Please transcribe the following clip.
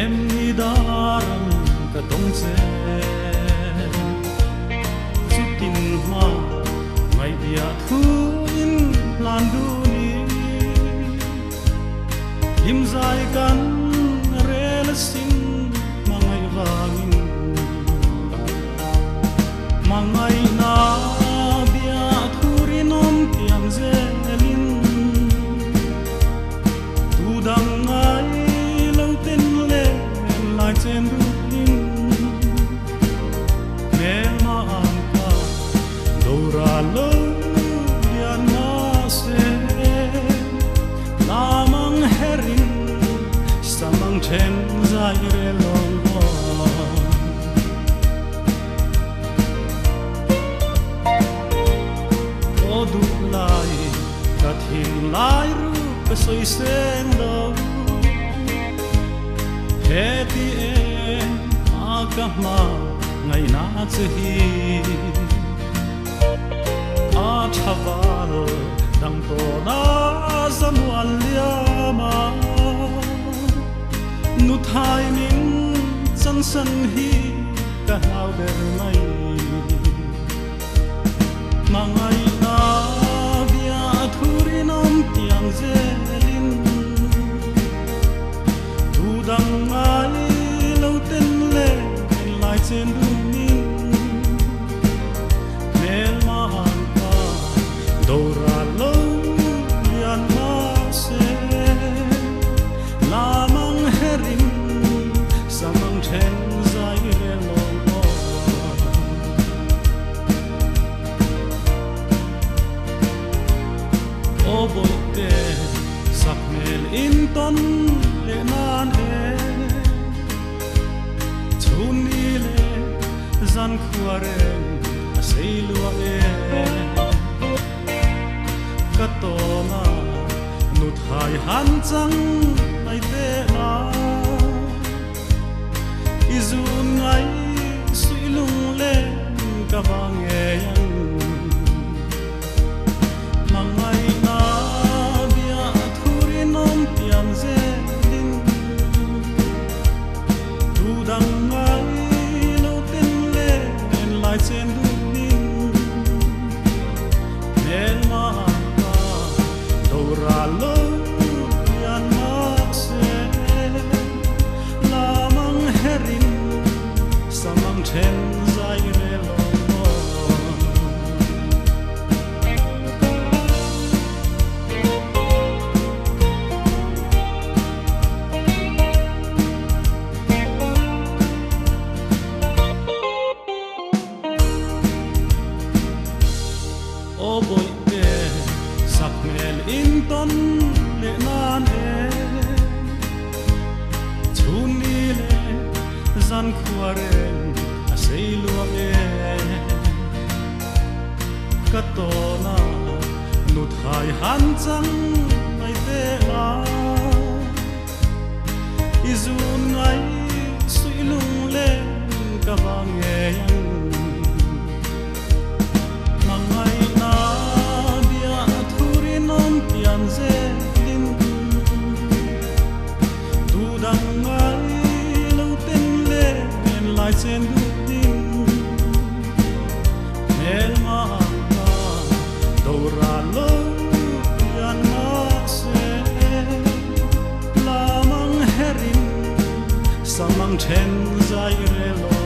Em ni daram ka tawng che. Chutin hma ngaihbiah thu in hlan dun i hlimzai kan rel asin hmangaih vangin. Hmangaihna bia thu rinawm tiam zelin tu dang ngai lo ten leh lai chen duhin hmelma an ka dora lo lian mahse lamang herin samang then zai rel lawng aw. Aw duh lai ka thinlai ru ka sawi seng lo Heti em a ka hma ngaihna che hi A tha val dang tawn a zamual liam a Nu thai min chansan hi ka hlau ber mai. Hmangaihna bia thu rinawm tiang zelin tu dang ngai lo ten leh lai chen dumin hmelma an ka dora lo lian mahse lamang herin samang then zai rel lawng aw. Aw bawihte sak hmel in tawn leh nan e Chhun ni leh zan khua reng a sei lua e Ka tawn a nut hai han chang mai teh la. I zun ngai suih lunglen ka va ngei ang. Hmangaihna bia thu rinawm tiam zelin tu dang ngai lo ten len lai chen duhin hmelma ka dora lo lian mahse lamang herin samang then zai rel aw. Aw bawihte sak hmel in tawn leh nan e Chhun ni leh zan khua reng a sei luah e Ka tawn a nut hai han chang mai teh la I zun ngai suih lunglen ka va ngei ang. Hmangaihna bia thu rinawm tiam zelin tu dang ngai lo ten len lai chen duhin hmelma ka dora lo lian mahse lamang herin samang then zai rel aw.